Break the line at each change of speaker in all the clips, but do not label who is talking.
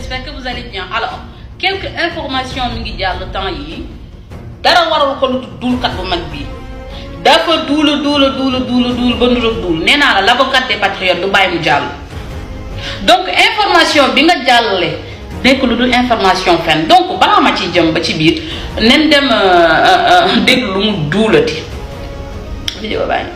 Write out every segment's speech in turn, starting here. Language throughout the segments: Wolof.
j'espère que vous allez bien. Alors quelques informations mi ngi jàll temps yi dara waral ko lu duulkat bu mag bi dafa duula ba nduróog duul nee naa la l'avocat des patriotes du bàyyi mu jàll. donc information bi nga jàllale nekk lu dul information fenn donc balaa ma ciy jëm ba ci biir nen dem déglu lu mu duulati vidéo baa ngi.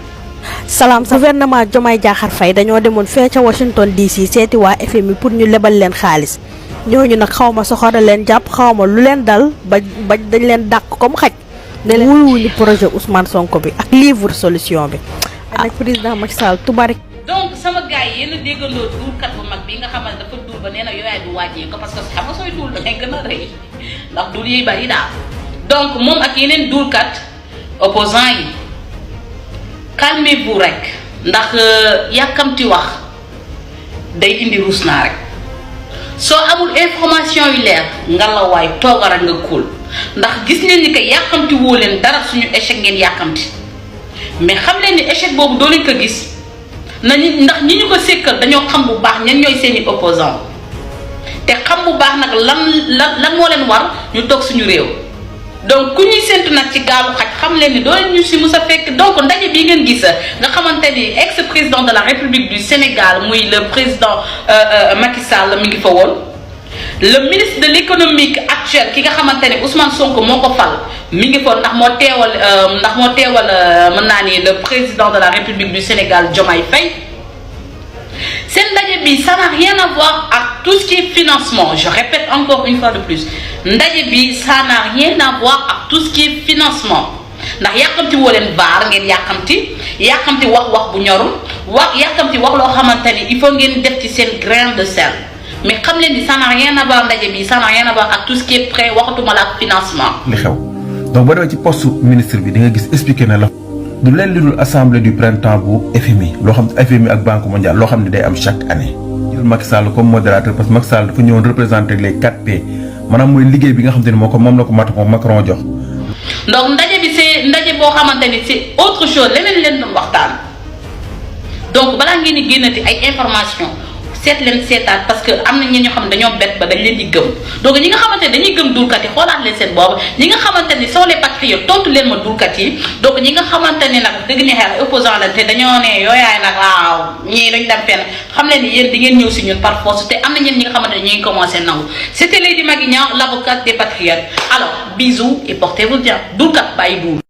salaam gouvernement Diomaye Diakhar Faye dañoo demoon fee ca Washington DC seeti waa FMI pour ñu lebal leen xaalis ñooñu nag xaw ma soxora leen jàpp xaw ma lu leen dal ba dañ leen dàq comme xaj ne leen wuyuñu projet Ousmane Sonko bi ak livre solution bi ak président Macky Sall tubarik.
donc sama gars yi yéen a déggandoo duulkat bu mag bi nga xamal dafa duul ba nee na yooyaay du wàññee ko parce que xam nga sooy duul da ngay gën a rëy ndax duul yiy bari daal donc moom ak yeneen duulkat opposant yi calmez-vous rek ndax yàkkamti wax day indi ruus naa rek soo amul information yu leer nga la waay toogal ak nga kóol ndax gis leen ni que yàkkamti woo leen dara suñu échec ngeen yàkkamti mais xam leen ni échec boobu doo leen ko gis nañu ndax ñi ñu ko sékkal dañoo xam bu baax ñan ñooy seeni opposant te xam bu baax nag lan moo leen war ñu toog suñu réew donc ku ñuy séntu nag ci gaalu xaj xam leen ni doo leen ñu si mus a fekk donc ndaje bi ngeen gis nga xamante ni ex président de la République du Sénégal muy le président Macky Sall mi ngi fa woon le ministre de l'économique actuel ki nga xamante ni Ousmane Sonko moo ko fal mi ngi fa ndax moo teewal mën naa ni le président de la République du Sénégal Diomaye Faye seen ndaje bi ça n'a rien à voir ak tout ce qui est financement je répète encore une fois de plus ndaje bi ça n'a rien à voir ak tout ce qui est financement ndax yàkkamti woo leen vaar ngeen yàkkamti wax bu ñorul yàkkamti wax loo xamante ni il faut ngeen def ci seen grain de sel mais xam leen ni ça n'a rien à voir ndaje bi ça n'a rien à voir ak tout ce qui est prêt waxatuma la ak financement.
li xew donc boo demee ci poste ministre bi di nga gis expliqué na la. du leen li dul assemblée du printemps bu FMI loo xam FMI ak Banque mondiale loo xam ne day am chaque année. jël Macky Sall comme modérateur parce que Macky Sall dafa ñëwoon représenter les 4P maanaam mooy liggéey bi nga xam te ne moom la ko Macron jox.
donc ndaje bi c'est ndaje boo xamante ni c'est autre chose leneen leen doon waxtaan donc balaa ngeen di génnati ay information seet leen seetaat parce que am na ñi ñoo xam ne dañoo bett ba dañ leen di gëm donc ñi nga xamante ne dañuy gëm dulkat yi xoolaat leen seen boobu ñi nga xamante ni sont les patriotes tontu leen ma dulkat yi donc ñi nga xamante ni nag dëgg ne xel opposant la te dañoo ne yooyaay nag waaw ñii dañ dem fenn xam leen ni yéen di ngeen ñëw si ñun par force te am na ñeen ñi nga xamante ne ñu ngi commencé nangu c'était Lady Magui Niang l'avocate des patriotes alors bisous et portez-vous bien dulkat bàyyi duul